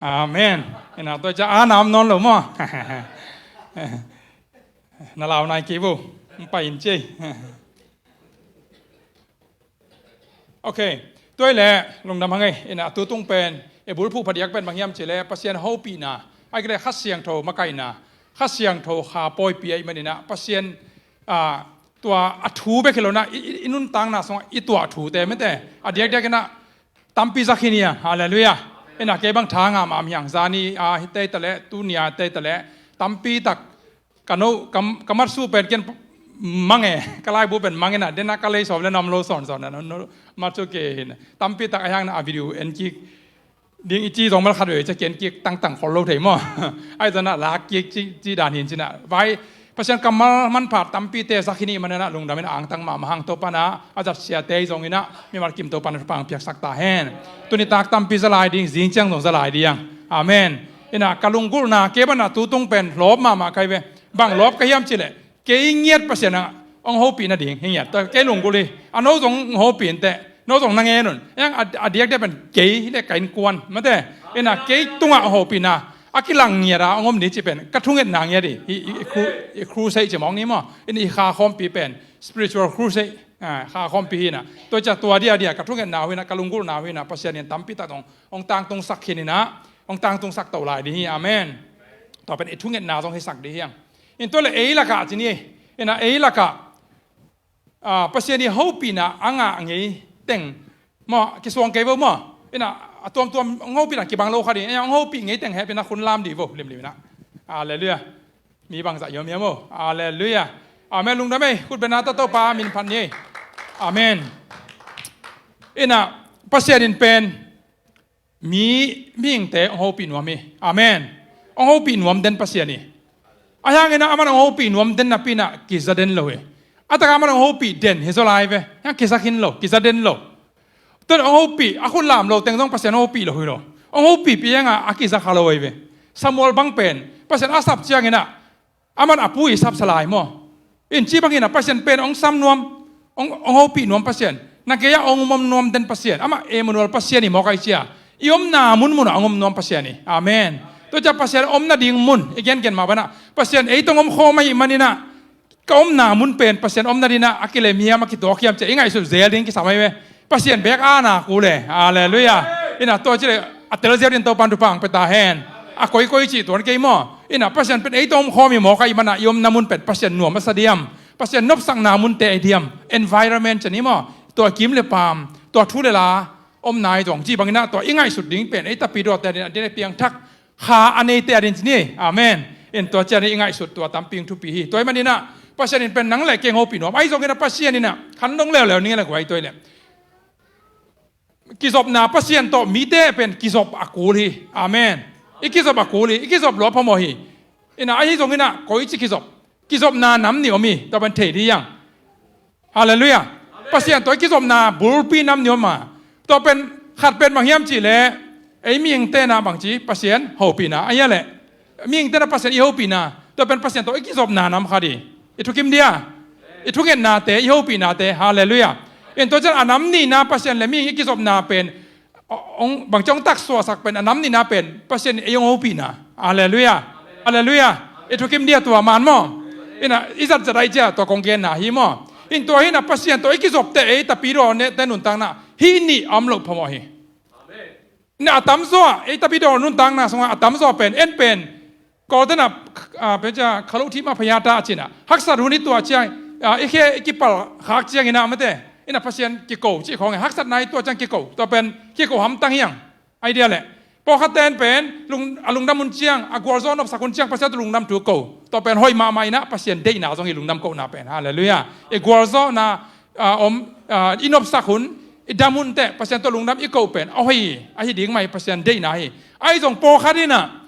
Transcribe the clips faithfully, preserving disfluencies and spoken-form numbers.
Amen. Ina tua cia a nam nawn lo maw? Na lau nai kei bo. Pai in cei. Ok. Tua i le lungdam hang ei. Ina tu tung pen e bulphuh phadiak pen bang hiam ci le Pasian hopihna, ai kile Kha Siangtho makaihna, Kha Siangtho kha pawipi a i manina Pasian, a, tua a thu bek hi lo na i, i, i nuntakna sungah i tuah thute mete a diakdiak ina tampi zak hi nia. Halleluiah. Ina kei bang tha ngah mah hiang zani a hi tei ta le tunia tei ta le tampi tak ka no ka, ka mat su pen ken mange ka laibu pen mange na dena ka lei sawm le nam lo sawn sawn na no, no, mat su ke hin tampi tak a hiang na a video en kik ding i ci zong mal khat ve cia ken kik tangtang khol lo thei maw? Ai zana lak kik ci, ci dan hin cina vai Pasian kammal manpha tampi te zak hi ni manana lungdam in angtang mahmah hang Topa na a zat siate zong ina mimal kim Topa na thupha piaksak ta hen. Tuni tak tampi za lai ding, zing ciang zong za lai ding. Amen. Ina ka lunggulhna kei bana tu tung pen lawp mahmah kai ve. Bang lawp ka hiam ci le kei ngiat Pasian a ong hopih nading hi ngiat ta kei lunggulh hi. A no zong hopih in teh no zong na ngen un. Yang a, a diakdiak pen kei hi le ka innkuan mate. Ina kei tungah hopihna a kilang ngiat a ong om ni ci pen ka thungetna ngiat hi. Hi, hi, hi cru-, hi crusade ci mawng ni maw? Ina hi kha khawmpi pen spiritual crusade, a, kha khawmpi hi na. Tua cia tua dia dia ka thungetna hui na ka lunggulhna hui na Pasian in tampi tak dong ong tangtung sak khin ina ong tangtung sak to lai di hi. Amen. Tua pen i thungetna zong hi sak di hiang. In tua le ei lakah ci ni. Ina ei lakah, a, Pasian i hopihna a ngah ngei teng maw kisuang kei vo maw? Ina a tuamtuam ong hopihna kibang lo kha di. Ina ong hopih ngei teng hepina khun lam di vo limlim ina. Halleluiah. Mi bangzah hiam hiam o. Halleluiah. Amen. Lungdam ei. Khut bena ta Topa min phat ni ei. Amen. Ina Pasian in pen mi mihingte ong hopih nuam hi. Amen. Ong hopih nuam den Pasian hi. A hiangina aman ong hopih nuam den napi ina kiza den lo hi. A taka aman ong hopih den hi zaw lai ve. Hiang kiza khin lo, kiza den lo. Tun ong hopih a khun lam lo teng zong Pasian ong hopih lo hi lo. Ong hopih pi hianga a kiza kha lo hi ve. Samuel bang pen Pasian a sap ciangina aman a pu i sapsa lai maw? In ci bangin a Pasian pen ong sam nuam, ong, ong hopih nuam Pasian. Na kei a ong um om nuam den Pasian. Amah Emmanuel Pasian i mawk ai cia. I omna munmun a ong om nuam Pasian i. Amen. Tua cia Pasian omna ding mun i gengen mah bana Pasian ei tong om khawm ahi manina ka omna mun pen Pasian omna dina a kilem hiam a kituak hiam cia i ngaihsut zel ding kisam ahi ve. Pasian bek ana kule. Halleluiah. Ina tua ci le a tel ziau din Topan thupha ang peta hen. A koikoi cih tuan kei maw? Ina Pasian pen ei tong om khawm i mawk a i mana i omna mun pen Pasian nuam a sa diam? Pasian nopsakna munte a i diam? Environment cani maw? Tua kim le paam, tua thu le la omna i zong ci bangina tua i ngaihsut ding pen ei tapidawte din a din a piangthak kha a neite a din ci ni. Amen. In tua cian i ngaihsut tua tamping thupi hi. Tua i manina Pasian in pen nang le keng hopih nuam. Ai zongina Pasian ina khan dong leuleu ning le guai tua i le kizopna Pasian tawh mite pen kizop a kul hi. Amen. I kizop a kul hi. I kizop lua phamawh hi. Ina ahi zongina koici kizop? Kizopna nam ni om hi. Tua pen thei di yang. Halleluiah. Pasian tawh i kizopna bulpi nam ni om a. Tua pen khat pen bang hiam cih le ei mihingte na bangci Pasian hopihna a hia le mihingte na Pasian i hopihna tua pen Pasian tawh i kizopna nam kha di. I thukim dia. I thungetnate, i hopihnate. Halleluiah. In tua cian a nam nihna Pasian le mihing i kizopna pen ong bangci ong taksuahsak pen a nam nihna pen Pasian in ei ong hopihna. Halleluiah. Halleluiah. I thukim dia tua man maw? Ina i zatzat ai cia tua kong genna hi maw? In tua hina Pasian tawh i kizopte ei tapidaw nete nuntakna hih nih a om loh phamawh hi. Ina a tamzaw ei tapidaw nuntakna sungah a tamzaw pen en pen Kawltena, a, pen cia khaluh thim a phayata a cina haksat hun i tuah ciang, a, i khe i kipal khak ciangina mate ina Pasian kiko cih khawng e. Haksatna i tuah ciang kiko, tua pen kiko hamtang hiang. Idea le pawlkhatten pen lung, a lungdam hun ciang, a gualzawh nopsak hun ciang Pasian tua lungdam thu ko. Tua pen hoih mahmah ina Pasian deihna zong hi lungdam kohna pen. Halleluiah. I gualzawhna, a, om, a, i nopsak hun, i dam hun teh Pasian tua lungdam i koh pen a hoih ahi ding mah hi, Pasian deihna hi. Ahi zong pawlkhat ina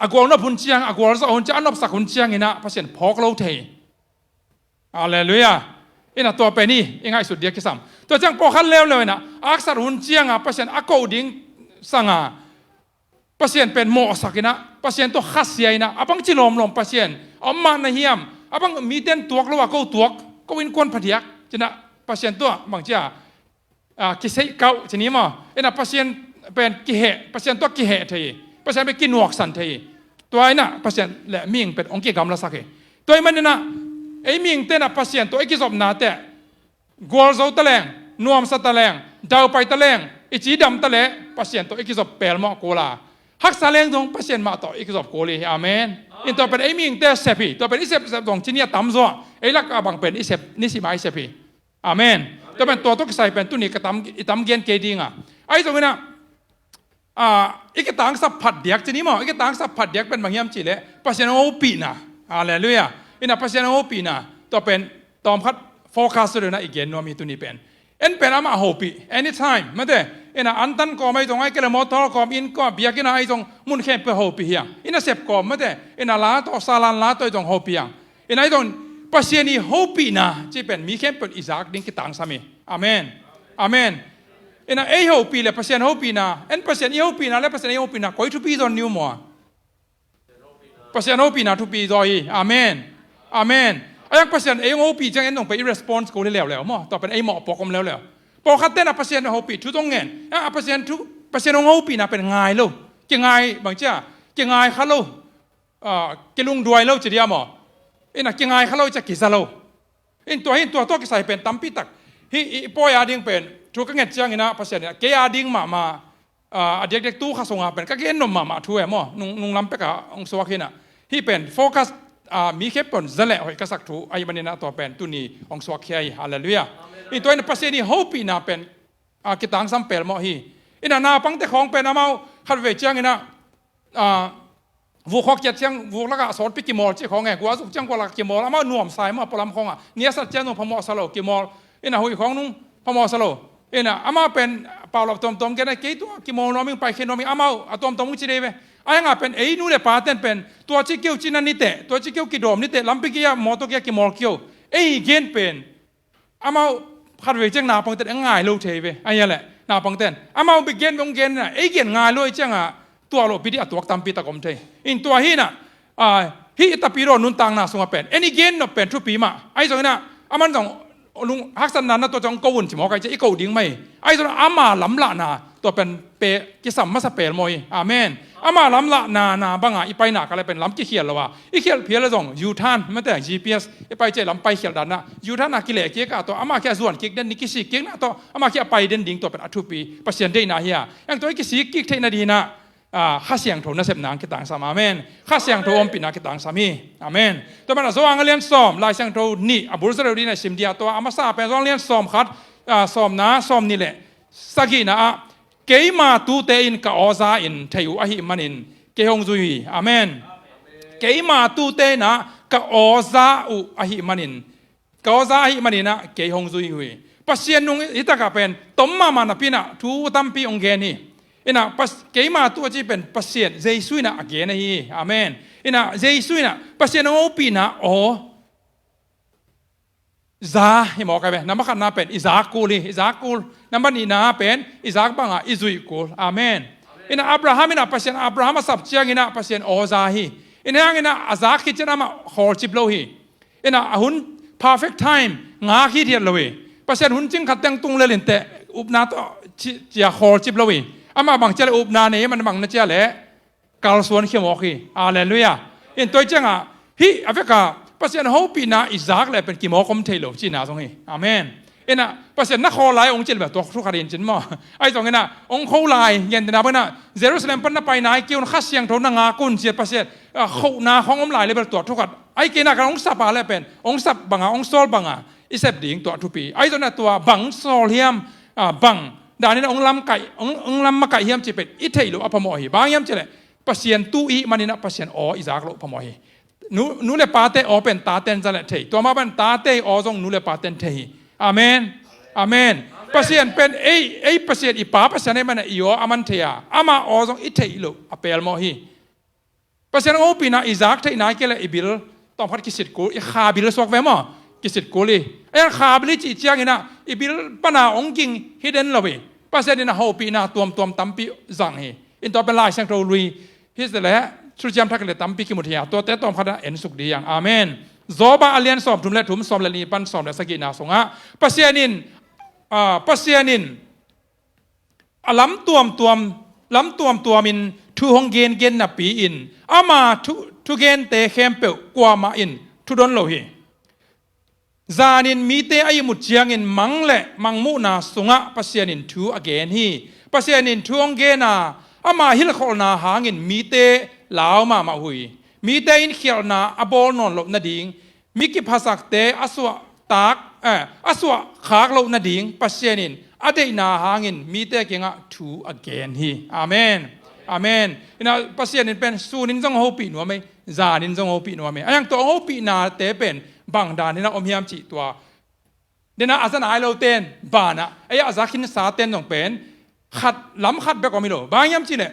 a gualnop hun ciang, a gualzawh hun ciang, a nopsak hun ciang ina Pasian phawk lo thei. Halleluiah. Ina tua pen hi i ngaihsut dia kisam. Tua ciang pawlkhat leuleu ina a haksat hun cianga Pasian a koh ding sanga Pasian pen mawhsak ina Pasian tawh khasia ina a bangci lawmlawm Pasian a om mah na hiam? A bang miten tuak lo a ko tuak, ko innkuan phadiak cina Pasian tawh bangcia, a, kiseih kauh cini maw? Ina Pasian pen kiheh, Pasian tawh kiheh thei hi. Pasian pen kinuaksan thei hi. Tua inah Pasian le mihing pen hong kigamlasak hi. Tua ahih maninah ei mihingte inah Pasian tawh i kizopnate gualzo taleng, nuamsa taleng, daupai taleng, i cidam taleh Pasian tawh i kizop pelmawh kul a, haksa leng zong Pasian mah tawh i kizop kul hi. Amen. In tua pen ei mihingte sep hi. Tua pen i sepsep zong cini a tamzaw, ei lak a bang pen i sep, nisim a i sep hi. Amen. Tua pen tua tawh kisai pen tuni ka tam, i tam gen kei dinga, ahi zonginah, ah, i kitangsap phat diak cini maw, i kitangsap phat diak pen bang hiam cihleh Pasian hong hopihna. Halleluiah. Inah Pasian hong hopihna tua pen tawmkhat focus tua deuh inah i gen nuam hi tuni pen. En pen amah hopih anytime mate. Inah antan kawm ahi zong, ahih kei leh motor kawm, inn kawm, biakinn ah ahi zong, mun khempeuh hopih hi hang. Inah sep kawm mate. Inah la tawh, salan la tawh ahi zong hopih hi hang. Inah ahi zong Pasian i hopihna cih pen mi khempeuh i zak ding kitangsam hi. Amen. Amen. Inah ei hopih le Pasian hopihna, en Pasian i hopihna le Pasian ei hopihna koi thupi zaw ni uh maw? Pasian hopihna thupi zaw hi. Amen. Amen. Ahi zong Pasian ei hong hopih ciang en zong pen i response kul hi leuleu maw? Tua pen ei mawhpuak om leuleu. Pawlkhatte inah Pasian hopih thu zong ngen a, Pasian thu, Pasian hong hopihna pen ngai lo. Kingai bang ci a, kingai kha lo. Ah, kilungduai lo ci dia maw? Inah kingai kha lo ci a kiza lo. In tua hi, in tua tawh kisai pen tampi tak hi. I pawi a ding pen thu ka nget cianginah Pasian inah kei a ding mahmah, ah, a diakdiak tu kha sunga pen ka gen nuam mahmah thu e maw, nung, nunglam pekah hong suak hinah. Hih pen focus, ah, mi khempeuh in za leh hoih ka sak thu ahih maninah tua pen tuni hong suakkhia hi. Halleluiah. In tua in Pasian i hopihna pen, ah, kitangsam pelmawh hi. Inah naupangte khawng pen amau khatvei cianginah, ah, vuk khawh kiat ciang vuk lakah sawtpi kimawl cih khawng e, guah zuk ciang guah lakah kimawl, amau nuamsa hi maw, pualam khawngah ni a sat ciang zong phamawhsa lo kimawl. Inah huih khawng nung phamawhsa lo. Inah amau pen paulap tuamtuam gen a, kei tua kimawl nuam ing, paikhia nuam ing, amau a tuamtuam hong ci dei ve. Ahi hangah pen ei nu le paten pen tua ci keu cina niteh, tua ci keu kidawm niteh, lampi gei-ah mawtaw gei-ah kimawl keu. Ei gen pen amau khatvei ciang naupangten a ngai lo thei ve. Ahi a leh naupangten amau bek gen bek hong gen inah ei gen ngai lo ahih ciangah tuak loh pi dih a tuak tampi tak om thei. In tua hinah, ah, hih i tapidaw nuntakna sungah pen en i gen nop pen thupi mah. Ahi zonginah aman zong lung haksatna na tua ciang ko un ci mawk ahi ciah i ko ding mah hi. Ahi zonginah ama lamlahna tua pen pe kisam masa pelmawh hi. Amen. Ama lamlahna na banga i paina ka le pen lam kikhial lo a, i khialh phial le zong U-turn mate, G P S i pai ciah lam paikhialh danah U-turn a kileh kik a, tua ama khia zuan kik den ni, kisik kikna tawh ama khia pai den ding tua pen a thupi Pasian deihna hi a. Eng tua i kisik kik theihna dinah, ah, Kha Siangtho nasepna kitangsam. Amen. Kha Siangtho ompihna kitangsam hi. Amen. Tua pen a Johan a lian sawm, Lai Siangtho nih a bul za deuh dinah sim dia, tua a masa pen Johan a lian sawm khat, ah, sawmna, sawmnih le sagihna ah, keima tuute in ka aw za in thei uh ahih manin kei hong zui hi. Amen. Keima tuute inah ka aw za uh ahih manin, ka aw za ahih maninah kei hong zui uh hi. Pasian nung hi takah pen tom mahmah napi inah thu tampi hong gen hi. Inah Pas-, keima tu a ci pen Pasian Jesu inah a gen ahi hi. Amen. Inah Jesu inah Pasian hong hopihna aw za hi mawk a ve. Nambat khatna pen i zak kul hi, i zak kul. Nambat nihna pen i zak bangah i zuih kul. Amen. Inah Abraham inah Pasian, Abraham a sap cianginah Pasian aw za hi. Inah hang inah a zak khit cian amah khawlcip lo hi. Inah a hun, perfect time ngak hithiat lo hi. Pasian hun cing khat teng tung lel inteh upna tawh ci, cia khawlcip lo hi. Amah bang cia le upna nei, amah bang na cia le kalsuan khia mawk hi. Halleluiah. In tua ciangah hih a veka Pasian hopihna i zak le pen kimawk om thei lo cihna zong hi. Amen. Inah Pasian na khawl lai hong cin beh tua thu khat in cin maw? Ahi zonginah hong kho lai, gentehna banah Jerusalem pan na pai nai kei un, Kha Siangtho na ngak un ci a, Pasian, ah, khohna khawng om lai le bel tua thu khat. Ahi kei inah kan hong sap a le pen hong sap banga, hong sawl banga i sep ding tua thupi. Ahi zonginah tua bang sawl hiam, ah, bang daninah hong lam kaih, hong, hong lam makaih hiam cih pen i theih loh a phamawh hi. Bang hiam cih leh Pasian tu i hih maninah Pasian aw i zak loh phamawh hi. Nu, nu le pate aw pen taten za le thei. Tua mah bang tate aw zong nu le paten thei hi. Amen. Amen. Pasian pen ei, ei Pasian i Pa Pasian ei manah i aw a man thei a, ama aw zong i theih loh a pelmawh hi. Pasian hopihna i zak theih nai kei le i bil tawmkhat kisit kul, i kha bil suak ve maw? Kisit kul hi. Ahi hang kha bil i cih cianginah i bil pana hong ging hi den lo hi. Pasian inah hopihna tuamtuam tampi zang hi. In tua pen Lai Siangtho lui hi le thuciam thak le tampi kimu thei a, tuate tawmkhat ah en suk dih hi hang. Amen. Job a lian sawmthum le thum, sawm le nih pan sawm le sagihna sungah Pasian in, ah, Pasian in a lam tuamtuam, lam tuamtuamin thu hong gengen napi-in ama thu, thugente khempeuh kuamah in thudon lo hi. Zanin mite a ihmut ciangin mang le mangmuhna sungah Pasian in thu a gen hi. Pasian in thu hong gen a, ama hilhkholhna hangin mite lau mahmah uh hi. Mite in khialhna a bawl nawn loh nading, mi kiphasakte a suahtak, eh, a suahkhak loh nading Pasian in a deihna hangin mite kiangah thu a gen hi. Amen. Amen. Ina Pasian in pen sunin zong hopih nuam ei, zanin zong hopih nuam ei. A hiang tua hopih nate pen bang dan ina om hiam cih tua. Dena a za nai lo ten banah, ei a za khinsa ten zong pen khat, lam khat bek om hi lo. Bang hiam cih leh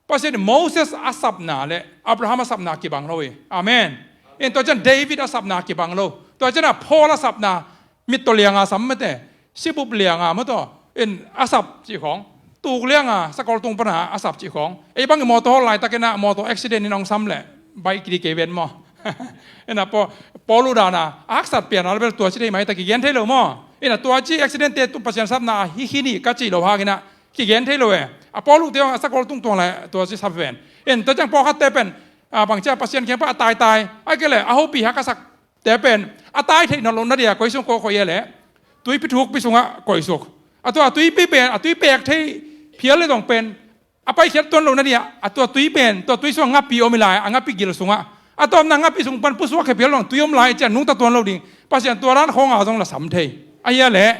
Pasian in Moses a sapna le Abraham a sapna kibang lo hi. Amen. In tua cian David a sapna kibang lo. Tua cian a Paul a sapna mit tawh lianga sam mate, sibup lianga maw tawh in a sap cih khawng, tuk lianga sakol tung pana a sap cih khawng. Ei bang i mawtaw hawl laitakin a mawtaw accident in hong sam leh baih kidi kei ven maw? Ina paw, pawl uh dana a haksat pian a bel tua ci thei mai ta kigen thei lo maw? Ina tua ci accident te tu Pasian sapna a hi hi ni ka cih lo hangina kigen thei lo e. A pawl uh te hong a sakol tung tuang lai tua ci sap ven. In tua ciang pawlkhatte pen a bangcia Pasian kiang pa a taitai ai ke le a hopih hak a sak te pen a tai theih nawn loh nadia koi sung kawkawih a leh tuipi thukpi sungah koihsuk. A tua a tuipi pen a tui pek thei phial le dong pen a paikhiat tuan loh nadia a tua tui pen tua tui sungah ngapi om hi lai, a ngapi gil sungah a tawpna ngapi sung pan pusuak khia phial dong tui om lai cian nungta tuan lo ding. Pasian tua dan khawnga zong la sam thei. A hia leh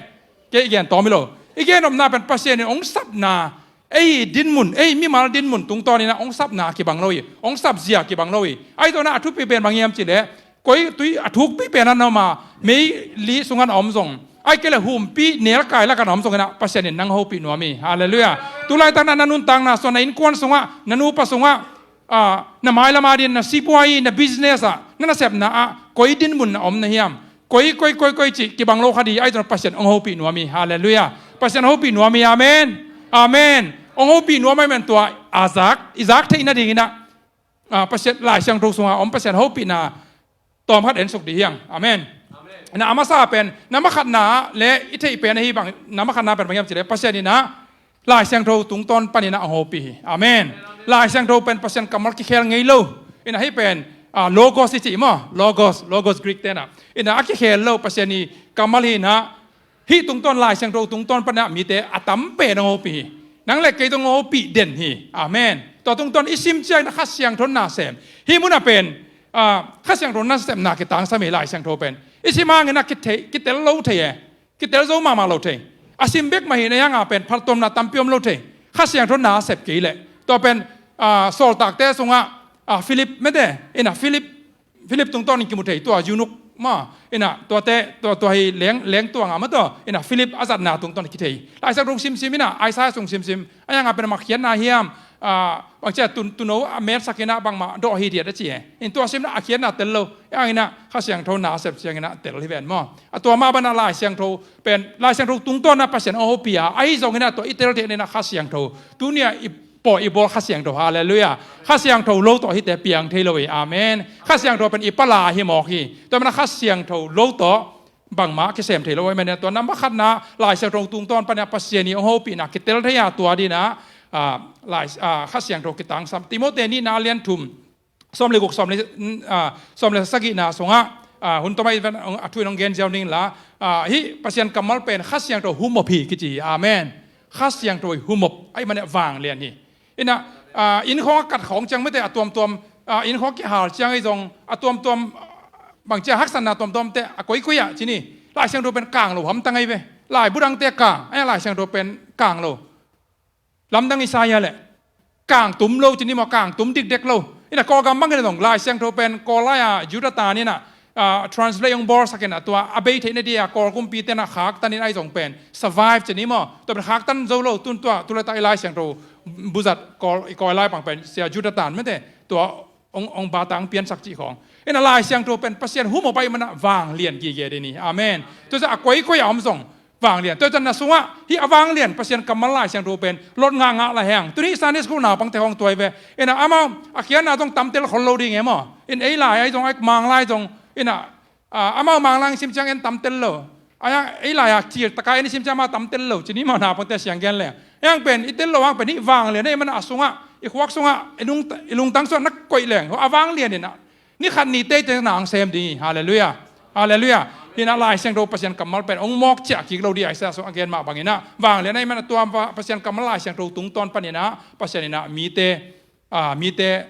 kei i gen tawm hi lo. I gen omna pen Pasian in hong sapna, ei dinmun, ei mimal dinmun tungtawnin a hong sapna kibang lo hi, hong sapzia kibang lo hi. Ai tawna a thupi pen bang hiam cih leh koi tui a thukpi pen an om a, mei li sungah a om zong ai ke le humpi nelkai lakah a om zongin a Pasian in nang hopih nuam hi. Halleluiah. Tulaitakna na nuntakna sungah, na innkuan sungah, na nupa sungah, a, na mailam adin, na sipuai, na business ah, na nasepna ah koi dinmun na om na hiam? Koi, koi, koi, koi cih kibang lo kha di, ai tawh Pasian hong hopih nuam hi. Halleluiah. Pasian hopih nuam hi. Amen. Amen. Hong hopih nuam ai men tua a zak, i zak theih nadingin a, a, Pasian Lai Siangtho sunga om Pasian hopihna tawm khat ensuk di hiang. Amen. Amen. Na a masa pen, na makhatna le i theih pen ahi bang, na makhatna pen bang hiam cih leh Pasian in a Lai Siangtho tungtawn panin a hong hopih hi. Amen. Amen, amen. Lai Siangtho pen Pasian kammal kikhel ngei lo. Ina hih pen, a, logos i cih maw? Logos, logos Greek tena. Ina a kikhel lo Pasian i kammal hi ina hih tungtawn Lai Siangtho tungtawn panin a mite a tam pen a hong hopih hi. Nang le kei tawh hong hopih den hi. Amen. Tua tungtawn i sim ciangin a Kha Siangtho na sem. Hih munah pen, a, Kha Siangtho na sepna kitangsam hi Lai Siangtho pen. I sim hangin a kithei, kitel lo thei e. Kitel zo mahmah lo thei. A sim bek mah hi na hianga pen phattuamna tampi om lo thei. Kha Siangtho na sep kei leh. Tua pen, a, sawltakte sungah, a, Philip mete, ina Philip, Philip tungtawnin kimu thei tua eunuch ma, ina tuate, tua, tua hi leng, leng tuanga ma tua, ina Philip a zatna tungtawn kithei. Lai Siangtho simsim ina, Isaiah sung simsim. A hianga pen a mak khiatna hiam, a, bangcia tun, tuno a metsak ina bangmah dawh hi diat a ci e. In tua simna a khiatna tel lo. A hiang ina Kha Siangtho na sep ciang ina tel hi ven maw? A tua mah bana Lai Siangtho pen, Lai Siangtho tungtawn a Pasian a hopih a, ahi zongin a tua i tel theih ina Kha Siangtho. Tunia i paw i bawl Kha Siangtho, halleluiah. Kha Siangtho lo tawh hihte piang thei lo hi, amen. Kha Siangtho pen i pala hi mawk hi. Tua mana Kha Siangtho lo tawh bangmah kisem thei lo, amen. Tua na makhatna Lai Siangtho tungtawn panin a Pasian i hong hopihna kitel thei a tua dina, a, Lai, a, Kha Siangtho kitangsam. Timothy nihna a lian thum, sawm le guk, sawm le, a, sawm le sagihna sungah, a, hun tawmah i ven, a thu in hong gen ziau ning la, a, hih Pasian kammal pen Kha Siangtho humop hi kici hi, amen. Kha Siangtho i humop, ahih manin vanglian hi. Ina, a, inn khawng a kat khawng ciang mete a tuamtuam, a, inn khawng a kihal ciang ahi zong a tuamtuam, bangcia haksatna tuamtuamte a koikoi ah ci ni. Lai Siangtho pen kang lo hamtang ahi ve. Laibu dangte kang, a, Lai Siangtho pen kang lo. Lamdang Isaiah le kang tum lo ci ni maw, kang tum dikdek lo. Ina Kawlgam bangin a zong Lai Siangtho pen Kawl lai-a Judah tan ina, a, translate hong bawlsak ina tua a bei theihna dia Kawl kumpite na khaktan in ahi zong pen survive ci ni maw? Tua pen khaktan zo lo tun tua tulaitak i Lai Siangtho buzat Kawl, i Kawl lai pang pen sia Judah tan mete tua hong, hong bata hong piansak cih khawng. Ina Lai Siangtho pen Pasian humop ahih mana vanglian gige ding hi. Amen. Tua zah a koikoi a om zong vanglian. Tua zah na sungah hih a vanglian Pasian kammal Lai Siangtho pen lot ngahngah la heng. Tuni Sunday school naupangte khawng tuai ve. Ina amau a khiatna zong tamtel khol lo ding e maw? In ei lai ahi zong, ai Mang lai zong. Ina, a, amau Mang lai sim ciang en tamtel lo. A, ei lai a cil taka en sim ciang amau tamtel lo. Ci ni maw naupangte siang gen le. Hang pen i tel lo hang pen hih vanglian ei mana a sungah, i khuak sungah, i lung, i lungtang sungah na koih leng, a vanglian inah ni khat ni teitei na ang sem ding hi. Halleluiah. Halleluiah. Hinah Lai Siangtho Pasian kammal pen hong mawk ciah kik lo dih, Isaiah sung a gen mah banginah vanglian ei mana tua Pasian kammal Lai Siangtho tungtawn paninah Pasian inah mite, ah, mite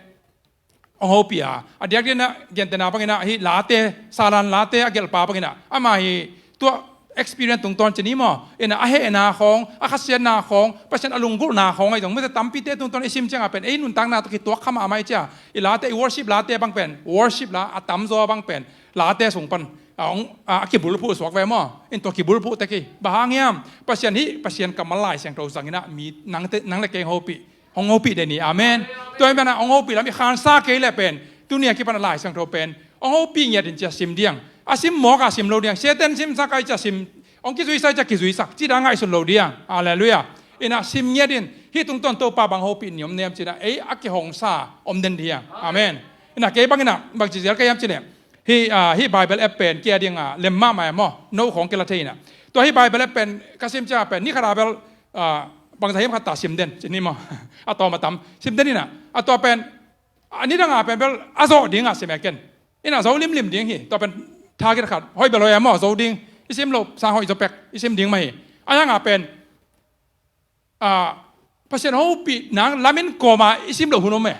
hong hopih a, a diakdiakna gentehna banginah hih Late, Salan Late a gelhpa banginah ama hi tua experience tungtawn cini maw, inah a hehna khawng, a khasiatna khawng, Pasian a lunggulhna khawng ahi zong mite tampite tungtawn i sim ciangah pen ei nuntakna tawh kituak kha mahmah i cia. I Late, i worship Late bang pen, worship la a tamzaw bang pen Late sung pan a, hong, a, a kibulphuh suak ve maw? In tua kibulphuh tek hi. Bang hang hiam? Pasian hih Pasian kammal Lai Siangtho zanginah mi nang, nang le kei hong hopih, hong hopih den hi. Amen. Tua hi mana hong hopih lam i khansa kei le pen, tuni a kipan a Lai Siangtho pen hong hopih ngiat in cia sim diang. A sim mawk a sim lo diang. Satan simsak a i cia sim, hong kizuisak i cia kizuisak, ci dang ngaihsun lo diang. Halleluiah. Inah sim ngiat in, hih tungtawn Topa bang hopih ni om nem cinah ei a kihongsa om den diang. Amen. Inah kei banginah bang ci zial ka hiam cih leh, hih, ah, hih Bible app pen kia dingah lem mahmah e maw, no khawng kila thei inah. Tua hih Bible app pen ka sim ciangah pen ni khat a bel, ah, bangza hiam khat ta sim den cini maw? A tawm a tam sim den inah, a tua pen a nidangah pen bel a zawh dingah sim e ken. Inah zo limlim ding hi. Tua pen target khat, hoih bel hoih e maw, zo ding. I sim loh sang hoih zo pek i sim ding mah hi. A yangah pen, ah, Pasian hopih nang lamin kawma i sim loh hun om e.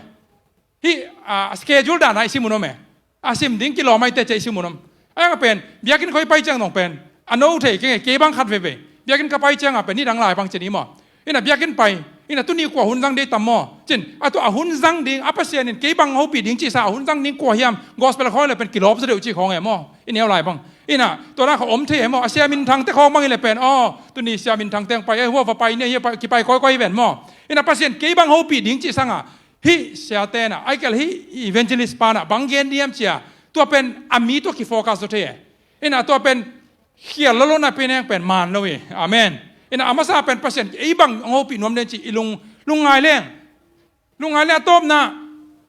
Hih, ah, schedule dana i sim hun om e. A sim ding kilawm aite cia i sim hun om. A yangah pen biakinn khoi pai ciang dong pen a no thei kei, kei bang khat veve. Biakinn ka pai ciangah pen nidang lai bang cini maw? Inah biakinn pai, inah tuni kua hun zang dei tam maw? Cin, a tua a hun zang ding a Pasian in kei bang hopih ding cihsa a hun zang ding kua hiam? Gospel khawng le pen kilawp zaw deuh cih khawng e maw? I neu lai bang. Inah tua na kha om thei e maw? A Sia Min Thang te khawng bang i le pen, aw, tuni Sia Min Thang teng pai, eh, hua va pai ne, hia pai, kipai kawikawi ven maw? Inah Pasian kei bang hopih ding cih sangah hih sia tenah, ai kei le hih evangelist panah bang gen diam cia, tua pen a mi tua kifocus zaw thei e. Inah tua pen khial lolo na pen eng pen man lo hi. Amen. Inah a masa pen Pasian ei bang hong hopih nuam den cih i lung, lungngai leng. Lungngai leng a tawpna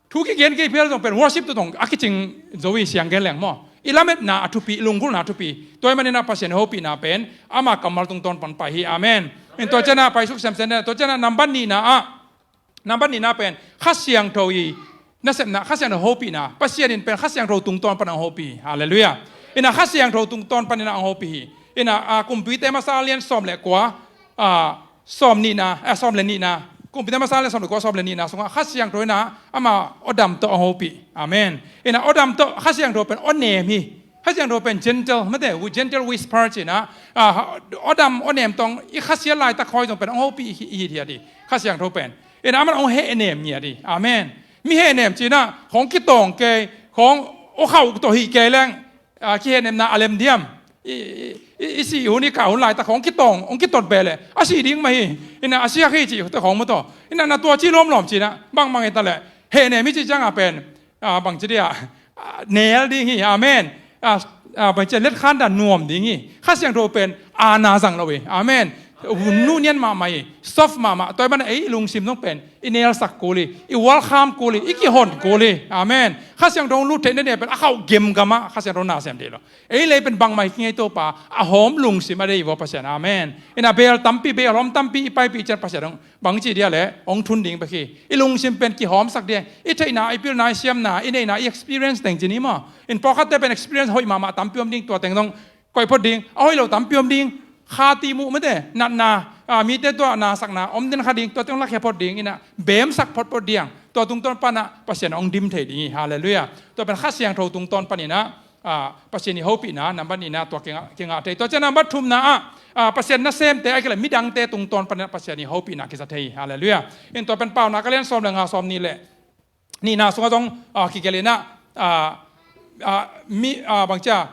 thu kigen kei phial zong pen worship tu tong a kicing zo hi siang gen leng maw? I lametna a thupi, i lunggulhna a thupi. Tua hi maninah Pasian hopihna pen ama kammal tungtawn pan pai hi. Amen. In tua cianah pai suk semsen, tua cianah nambat nihna ah, nambat nihna pen Kha Siangtho i nasepna, Kha Siangtho hopihna. Pasian in pen Kha Siangtho tungtawn pan hong hopih. Halleluiah. Inah Kha Siangtho tungtawn paninah hong hopih hi. Inah, ah, Kumpite masa lian sawm le kua, ah, sawm nihna, eh, sawm le nihna. Kumpite masa lian sawm le kua, sawm le nihna sungah Kha Siangtho inah ama awdam tawh hong hopih. Amen. Inah awdam tawh Kha Siangtho pen awnem hi. Kha Siangtho pen gentle, mate, gentle whisper cinah, ah, awdam awnem tawh i khasiat laitak khawi zong pen hong hopih hi, hi, hi, hi. Kha Siangtho pen. Inah aman hong hehnem ngiat hi. Amen. Mi hehnem cinah khawng kitawng kei, khawng aw khauh tawh hi kei leng, ah, kihehnemna a lem diam? I, i, i, i sih hun, i kah hun laitak khawng kitawng, hong kitot beh leh a sih ding mah hi. Inah a siak hi cih te khawng maw taw. Inah na tua ci lawmlawm cinah bangmang hi ta leh hehnem hi cih ciangah pen, ah, bang ci dia, ah, nel ding hi. Amen. Ah, ah, bang ci a letkhan dan nuam ding hi. Kha Siangtho pen aana zang lo hi. Amen. Hun nuh nian mahmah hi. Soft mahmah. Tua hi mana ei i lungsim zong pen i nelsak kul hi, i welcome kul hi, i kihon kul hi. Amen. Kha Siangtho hong lut theihna dia pen a khauh gemgamah Kha Siangtho na sem thei lo. Ei lei pen bangmah hi kingei Topa a hawm lungsim a deih hi vaw Pasian. Amen. Inah bel tampi, bel hawm tampi i paipih cian Pasian hong bang ci dia leh hong thun ding bek hi. I lungsim pen kihawmsak dia, i theihna, i pilna, i siamna, i neihna, i experience teng cini maw? In pawlkhatte pen experience hoih mahmah tampi om ding, tua teng zong koih phot ding, a hoih lo tampi om ding. Kha ti muh mate, natna, ah, mite tua nasakna om den kha ding, tua teng lakhia phot ding, inah bemsak photphot diang. Tua tungtawn panah Pasian hong dim thei ding hi. Halleluiah. Tua pen Kha Siangtho tungtawn paninah, ah, Pasian i hopihna nambat nihna tua kingah, kingah thei. Tua cian nambat thumna ah, ah, Pasian nasemte ai kei le midangte tungtawn paninah Pasian i hopihna kiza thei hi. Halleluiah. In tua pen Paunak a lian sawm le nga, sawm nih le nihna sungah zong, ah, kigelh inah, ah, ah, mi, ah, bang cia,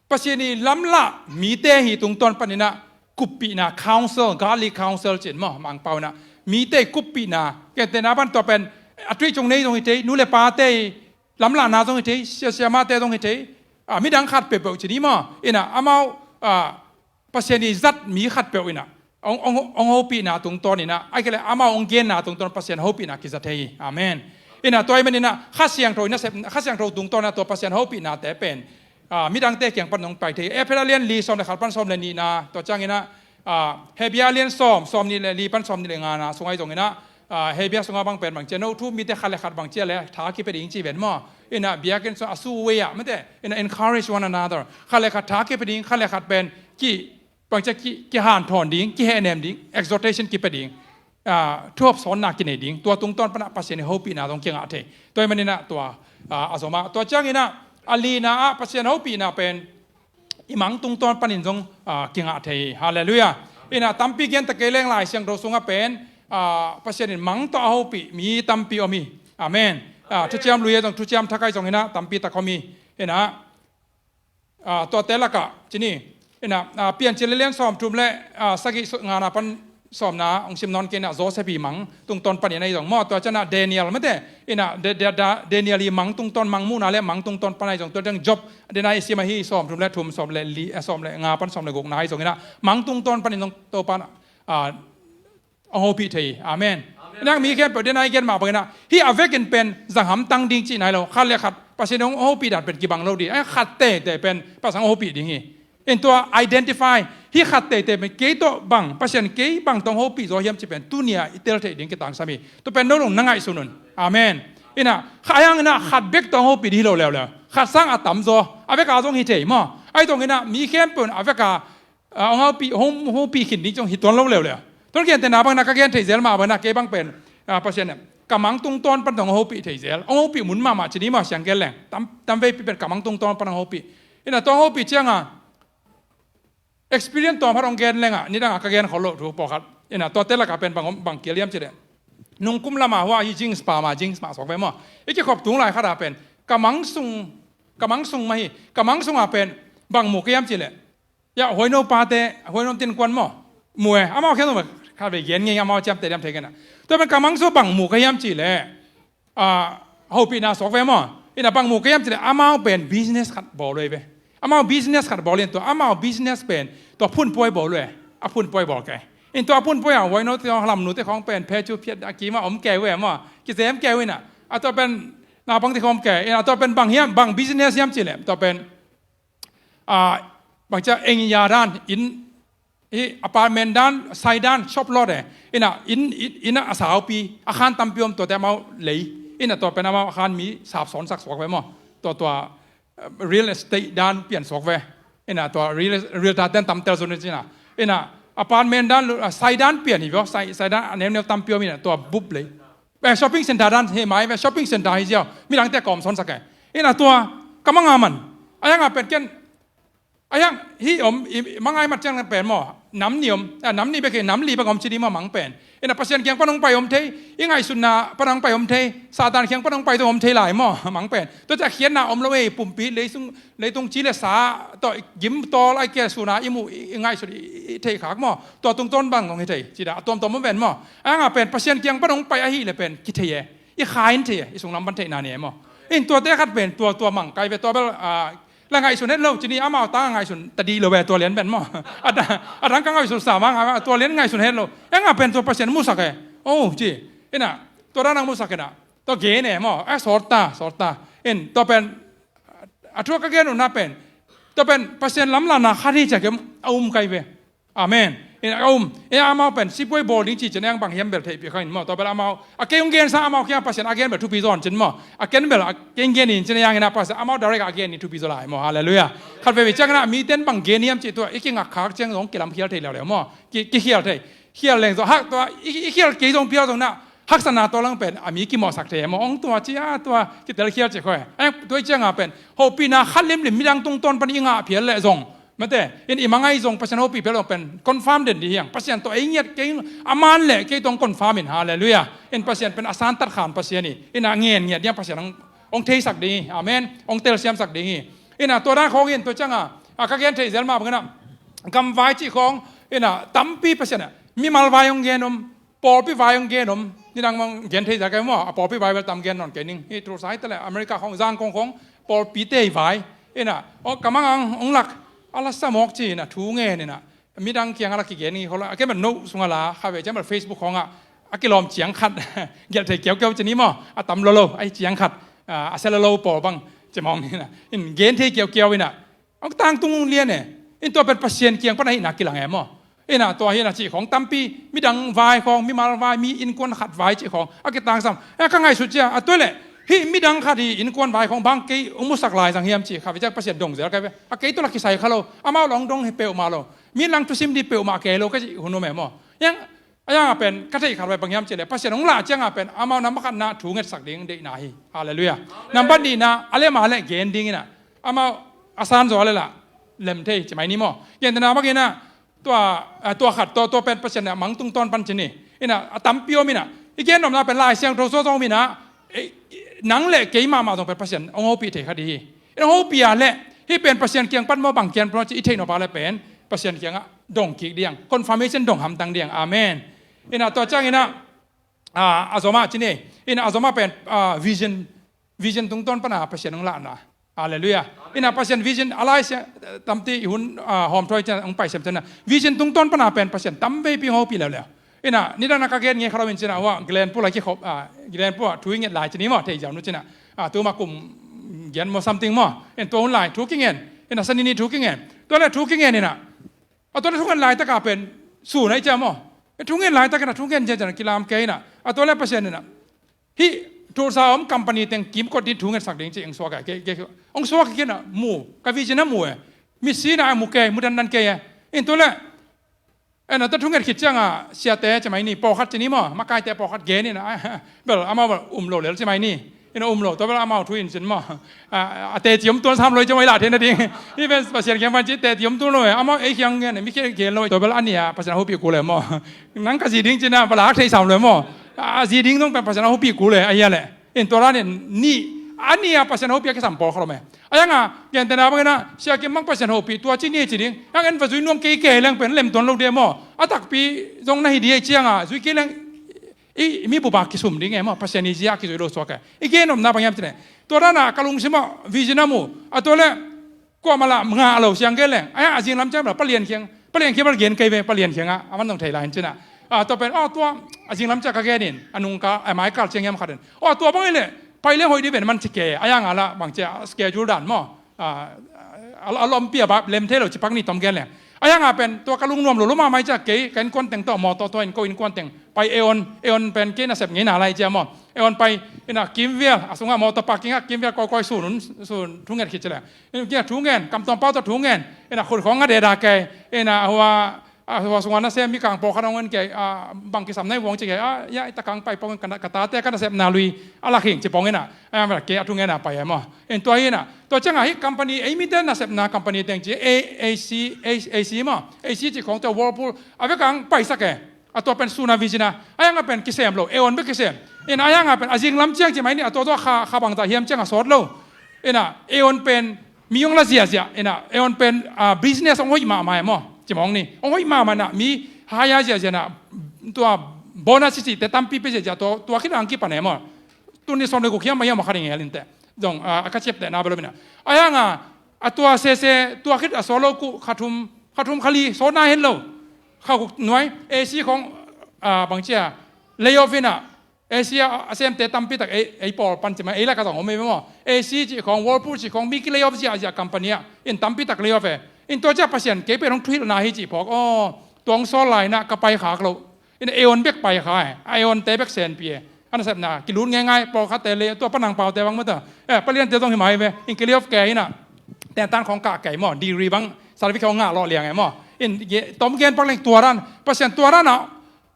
Pasian i lamlah mite hi tungtawn paninah kuppihna, counsel, godly counsel cin maw, Mangpau inah mite i kuppihna. Kentehna pan tua pen a tuih cung nei zong hi thei, nu le pate i lamlahna zong hi thei, sia, siamate zong hi thei, ah, midang khat peuhpeuh cini maw? Inah amau, ah, Pasian i zat mi khatpeuh inah hong, hong, hong hopihna tungtawn inah, ai kei le amau hong genna tungtawn Pasian hopihna kiza thei hi. Amen. Inah tua hi maninah Kha Siangtho i nasep, Kha Siangtho tungtawn inah tua Pasian hopihnate pen, ah, midangte kiang pan hong pai thei. Efesa lian li, sawm le khat pan sawm le nihna, tua cianginah, Ah, Hebrew lian sawm, sawm nih le li pan sawm nih le nga na sungah i zong inah, ah, Hebrew sungah bang pen bang cia no thu mite khat le khat bang cia le tha kipia ding ci ven maw. Inah biakinn sung a su wei ah mate, inah encourage one another. Khat le khat tha kipia ding, khat le khat pen ki, bang cia ki, kihanthawn ding, kihehnem ding, exhortation kipia ding. Ah, thuhop sawnna kinei ding, tua tungtawn panah Pasian i hopihna zong kingah thei. Tua hi maninah tua, ah, a zomah. Tua cianginah, a lina ah Pasian hopihna pen, i mang tungtawn panin zong, ah, kingah thei. Halleluiah. Inah tampi gen ta kei leng Lai Siangtho sungah pen, ah, Pasian in mang tawh a hopih mi tampi om hi. Amen. Ah, thuciam lui ah zong, thuciam thak ah zong inah tampi tak om hi. Inah, ah, tuate lakah, cini, inah, ah, Piancil lian sawm thum le, ah, sagih su-, ngana pan sawmna hong sim nawn kei inah Joseph i mang tungtawn panin ahi zong maw, tua cianah Daniel mate, inah Da-, Da-, Da-, Daniel i mang tungtawn, mang muhna le mang tungtawn pan ahi zong, tua ciang Job, denah i sim ahi sawm thum le thum, sawm le li, eh, sawm le nga pan sawm le gukna ahi zong inah mang tungtawn panin zong Topa, ah, hong hopih thei. Amen. Amen. Inah mi khempeuh denah i gen mah bang inah, hih a vekin pen zang hamtang ding cihna hi lo, khat le khat Pasian hong hopih dan pen kibang lo ding. Ai, khat teitei pen Pasian hong hopih ding hi. In tua identify, hih khat teitei pen kei tawh bang, Pasian kei bang tawh hong hopih zaw hiam cih pen tuni-ah i tel theih ding kitangsam hi. Tua pen no zong na ngaihsun un. Amen. Inah, kha-, a hiang inah khat bek tawh hong hopih ding hi lo leuleu. Khat sang a tamzaw, a veka zong hi thei maw. Ahi zong inah mi khempeuh in a veka, ah, hong hopih, hong, hong hopih khin ding zong hi tuan lo leuleu. Tua gentehna bang inah ka gen thei zel mah bang inah kei bang pen, ah, Pasian in ka mang tungtawn pan tawh hong hopih thei zel. Hong hopih mun mahmah ci ni maw, siang gen leng. Tam, tamveipi pen ka mang tungtawn pan hong hopih. Inah tua hong hopih cianga experience tuam khat hong gen lengah, nidangah ka gen khol loh thu pawlkhat. Inah tuate lakah pen bang, bang kil hiam cih leh, nungkum lamah hua hi Jinx pa mah, Jinx mah suak ve maw. I kikhop tung lai khatah pen ka mang sung, ka mang sung mah hi, ka mang sungah pen bang mu kei hiam cih leh, ya, huaino pate, huaino tinkuan maw, mu e, amau khian khat vei gen ngei, amau ciamteh diam thei kei inah. Tua pen ka mang sung bang mu kei hiam cih leh, ah, hopihna suak ve maw. Inah bang mu kei hiam cih leh amau pen business khat bawl uh hi ve. Amau business khat bawl in tua amau business pen tua phunpuai bawl uh e. A phunpuai bawl kei. In tua a phunpuai ah huaino te khawng, lamnu te khawng pen phe cu phiat a kimah om kei uh e maw. Kizem kei uh inah. A tua pen naupang te khawng om kei. Inah tua pen bang hiam, bang business hiam cih leh, tua pen, ah, bang cia eng ya dan in, hi apartment dan, sai dan, shop lot e. Inah in, in, inah a saupi, a khan tampi om, tuate amau lei. Inah tua pen amau a khan mi sapsawnsak suak ve maw. Tua, tua, eh, real estate dan pian suak ve. Inah tua real, realtor ten tam tel sun ni ci inah. Inah apartment dan, ah, sai dan pian hi ve, sai, sai dan a neuneu tampi om inah tua bup lei. Eh, shopping center dan hi mai ve, shopping center hi ziau. Midangte kawm sawnsak e. Inah tua ka mang a man. A hiangah pen ken, a hiang, hih om, i, i mang a i mat ciang pen maw, nam nih om, ah, nam nih bek hi, nam li bek om ci ni maw mang pen. Inah Pasian kiang pan hong pai om thei, i ngaihsutna pan hong pai om thei, Satan kiang pan hong pai zong om thei lai maw, mang pen. Tua ciah khiatna om lo ei, pumpi, leisung, leitung ci le sa tawh i gim tawl ai kia suna i muh, i, i ngaihsut, i, i, i theih khak maw. Tua tungtawn bang hong hi thei, ci dah, a tuamtuam om ven maw. A hiangah pen Pasian kiang pan hong pai ahih leh pen kithei e, i kha in thei e, i sunglam pan theihna nei e maw. In tuate khat pen tua, tua mang kai ve, tua bel, ah, la ngaihsun het lo, ci ni, amau ta ngaihsun ta dih lo ve, tua lian pen maw. A da-, a dang ka ngaihsun sa mang, a tua lian ngaihsun het lo. A hiangah pen tua Pasian musak e. Oh, ci. Inah, tua dan ang musak inah. Tua gen e maw. A sawt ta, sawt ta. In, tua pen, a thu a ka gen uh na pen, tua pen Pasian lamlahna khat hi ci a kem a um kai ve. Amen. In a um, in amau pen sipuai bawl ding ci ciang bang hiam bel theihpih kha in maw. Tua bel amau, a kei hong gensa amau kiang Pasian a gen bel thupi zaw in cin maw. A ken bel a kei hong gen in cin a hiang in a Pasian amau direct a gen in thupi zaw lai maw. Halleluiah. Khat veve ciang inah miten bang gen hiam cih tua i kingak khak ciang zong kilamkhial thei leuleu maw. Ki, kikhial thei. Khial leng zong hak tua, i, i khial kei zong phial zong na, haksatna tua lang pen a mi kimawhsak thei maw. Hong tua ci a tua, kitelkhial ci khoi. A tua i cianga pen hopihna khat limlim midang tungtawn pan i ngah phial leh zong, mate, in i mangai zong Pasian hopih phial zong pen confirm den dih hiang. Pasian tawh ei ngiat kei, a man leh kei tawh hong confirm in, halleluiah. In Pasian pen a santat khan Pasian hi. In a ngen ngiat ding a Pasian hong, hong theisak ding hi. Amen. Hong telsiamsak ding hi. In a tua dan khawng in tua cianga, a ka gen thei zel mah bang in a, gamvai cih khawng, in a tampi Pasian a, mimal vai hong gen om, pawlpi vai hong gen om, nidang mah hong gen thei zel kei maw, a pawlpi vai bel tam gen nawn kei ning. Hi Tulsa hi ta leh America khawng, Zangkong khawng, pawlpite vai. In a, oh, ka mang ang hong lak, a la sa mawk ci in a, thu ngen in a, midang kiang a la kigen hi khol a, a ken bel no sung a la, kha ve ciang bel Facebook khawng ah, a kilawm ciang khat, gelh thei kiaukiau ci ni maw, a tam lolo, a hi ciang khat, a, a sia lolo pawl bang, ci mawng ni in a, in gen thei kiaukiau in a, hong tangtung hong lian e, in tua pen Pasian kiang pan ahihna kilang e maw. Ina tua hi ina cih khong tampi, midang vai khong, mimal vai, mi innkuan khat vai cih khong a kitangsam. A ka ngaihsut ciang a tua leh hih midang khat hi innkuan vai khong bang kei hong musak lai zang hiam cih kha ve ciang Pasian dong zel ka ve. A kei tua la kisai kha lo, amau long dong hi peuhmah lo. Mi lang thusim di peuhmah kei lo ka cih hun om e maw. Yang a yang a pen ka theih khat vai bang hiam cih leh Pasian hong lah ciang a pen amau nambat khatna thu ngetsak ding deihna hi. Halleluiah. Nambat nihna a lem a leh gen ding ina amau a san zaw a leh lah lem thei ci mai ni maw. Gentehna bang ina tua, ah, tua khat, tua, tua pen Pasian a mang tungtawn pan ci ni. Ina a tampi om ina i gen nopna pen Lai Siangtho sua zong om ina, eh, nang le kei mahmah zong pen Pasian hong hopih thei kha di hi. Ina hopih a leh hih pen Pasian kiang pan maw bang kiang pan maw ci i theih nop a leh pen Pasian kiangah dong kik diang, confirmation dong hamtang diang. Amen. Ina tua ciang ina, ah, a zoma ci ni. Ina a zoma pen, ah, vision, vision tungtawn pana Pasian hong lahna. Halleluiah. Ina Pasian vision a Lai Siang, tamti i hun, ah, hawm thuai ciang hong pai sem ciang na vision tungtawn pana pen Pasian tam veipi hong hopih leuleu. Ina nidang na ka gen nge kha lo in cina hua Glenn Poole a kikhop, ah, Glenn Poole a thu i nget lai ci ni maw, thei ziau nu cina, ah, tuma kum gen maw something maw. In tua hun lai thu kingen, ina sanini thu kingen, tua le thu kingen ina a tua le thu ngen laitak a pen sun a i ciam maw. Thu ngen laitak ina thu ngen cian cian kilam kei ina a tua le Pasian ina hih Tulsa om company teng kimkot din thu ngetsak ding ci eng suak a kei, kei ong suak kei na mu, ka vision a mu e. Mitsi na a mu kei, mu dandan kei e. In tu le ena ta thu nget khit ciang a siate ci mai ni, pawlkhat ci ni maw, makaite pawlkhat gen ina, bel amau bel um lo lel ci mai ni. Ina um lo tua bel amau thu in cin maw. A, a teci om tuan sam lo i ci mai lah thei na ding. Hih pen Pasian kiang pan ci teci om tuan lo e, amau ei kiang ngen mi kiang gen lo tua bel a nia Pasian a hopih kul e maw. Nang ka zi ding cina bel a thei sam lo e maw. A zi ding zong pen Pasian a hopih kul e, a hia le. In tua dan in ni, a ni a Pasian hopih a kisam pawl kha lo me. A yang a, gentehna bangin a, Sia Kim bang Pasian hopih tua ci ni ci ding. Yang en va zui nuam kei kei leng pen lem tuan lo de maw. A takpi zong na hi di ei ciang a, zui kei leng i mi bup a kisum ding e maw. Pasian i zia a kizui lo suak e. I gen omna bang hiam ci ne. Tua dan a ka lungsim a vision a mu. A tua le, kuamah lah ngah lo siang gen leng. A yang a zinglam ciang bel Palian kiang, Palian kiang bel gen kei ve, Palian kiang a, a man zong thei lai in cina. A tua pen, a tua, a zinglam ciang ka gen in, a nungkal, a maikal ciang hiam khat in. A tua bang i le, pai leng hoih di ven man ci kei, a yang a lah bang cia, schedule dan maw. A, a, a lompi a bap lem thei lo ci pak ni tom gen leng. A yang a pen, tua ka lungnuam lo lo mahmah i cia kei, ka innkuan teng tawh, mawtaw tua in ko innkuan teng. Pai Eon, Eon pen kei nasep ngeina lai cia maw. Eon pai, ina kimvial, a sungah mawtaw parking ah kimvial kawikawi sun un, sun thunget khit ci leng. Ina kia thungen, kamtuam pau tawh thungen. Ina khut khawng a deda kei. Ina hua, a hua sungah nasem mikang pawlkhat hong en kei, a bang kisam nai vuang ci kei. A, ya, i takang pai pawng ka na, ka tate ka nasepna lui a lak hing ci pawng ina. A, kei a thungen a pai e maw. In tua hi ina. Tua ciangah hih company, ei mite nasepna company teng ci, A, AC, A, AC maw. AC ci khawng tua Whirlpool, a vekang paisak e. A tua pen suna vision a, a yang a pen kisem lo, Eon bek kisem. Ina a yang a pen a zinglam ciang ci mai ni, a tua tua kha, kha bangzah hiam ciang a sawt lo. Ina Eon pen mi hong la ziazia, ina Eon pen, ah, business hong hoih mahmah e maw. Ci mawng ni, hong hoih mahmah na, mi haya ziazia na, tua bonus sisite tampi pe ziazia, tua, tua khit ang kipan e maw. Tuni sawm le guk hiam, hiam a kha ding e linte. Zong, ah, a ka ciaptehna bel om ina. A yang a, a tua sese, tua khit a sawt lo ku, kha thum, kha thum kha li, sawtna hen lo. Kha guk nuai, AC khawng, ah, bang cia, lay off ina, AC a, a semte tampi tak, ei, ei pawl pan ci mai, ei lak a zong om ei maw. AC ci khawng, Whirlpool ci khawng, mi ki lay off zia, zia company ah, in tampi tak lay off e. In tua cia Pasian, kei pen hong thuhilhna hi ci phawk, aw, tua hong sawl lai ina, ka pai khak lo. Ina Eon bek pai kha e, a Eon te bek senpi e. A nasepna, kilut ngeingai, pawlkhatte le, tua panang paute bang mata. Eh, Paliante zong hi mai ve, in ki lay off kei ina. Tentan khawng kah kei maw, degree bang, salary khawng ngah lawh liang e maw. In ge, tom gen pak leng tua dan, Pasian tua dan a,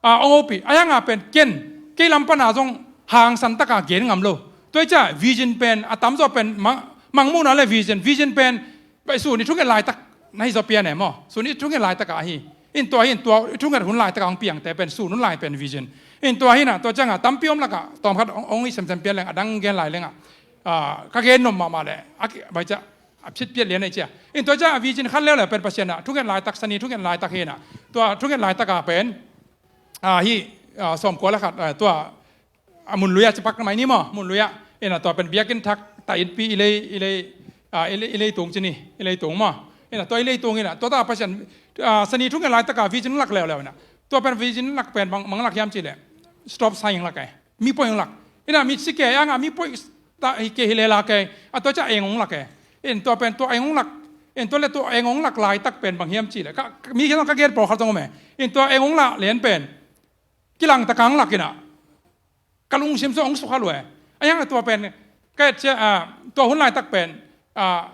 a, ong opi, a yang a pen ken, kei lam pana zong hangsan taka gen ngam lo. Tua i cia, vision pen, a tamzaw pen, mang, mangmuhna le vision, vision pen, bai sun i thunget laitak na hi zaw pian e maw. Sun i thunget laitak a hi. In tua hi in tua i thunget hun laitak a hong piangte pen sun hun lai pen vision. In tua hi na tua cianga tampi om laka tawm khat hong, hong i semsem pian leng a dang gen lai lenga. Ah, ka gen nom mahmah le. A ki, bai cia, a phit piat lian ei cia. In tua cia a vision khat leuleu pen Pasian a thunget laitak sani thunget laitak hi na. Tua thunget laitak a pen, ah, hi, ah, sawmkua le khat, ah, tua a mun lui a cipak mai ni maw, mun lui a. Ina tua pen biakinn thak ta inpi i lei, i lei, ah, i lei, i lei tung ci ni, i lei tung maw. Ina tua i lei tung ina, tua ta Pasian, ah, sani thunget laitaka vision lak leuleu ina. Tua pen vision lak pen bang, bang lak hiam ci le. Stop sign lak e. Mi poi lak. Ina mi si ke anga mi poi ta hi ke hi le lak e. A tua cia eng lak e. In tua pen tua eng lak. In tua le tua eng hong lak laitak pen bang hiam cih le, ka, ka, mi khen ka gen pawlkhat zong om e. In tua eng hong lak lian pen kilang taka hong lak in ah, ka lungsim sung hong sukha lua e. A hiang a tua pen ka et cia, ah, tua hun laitak pen, ah,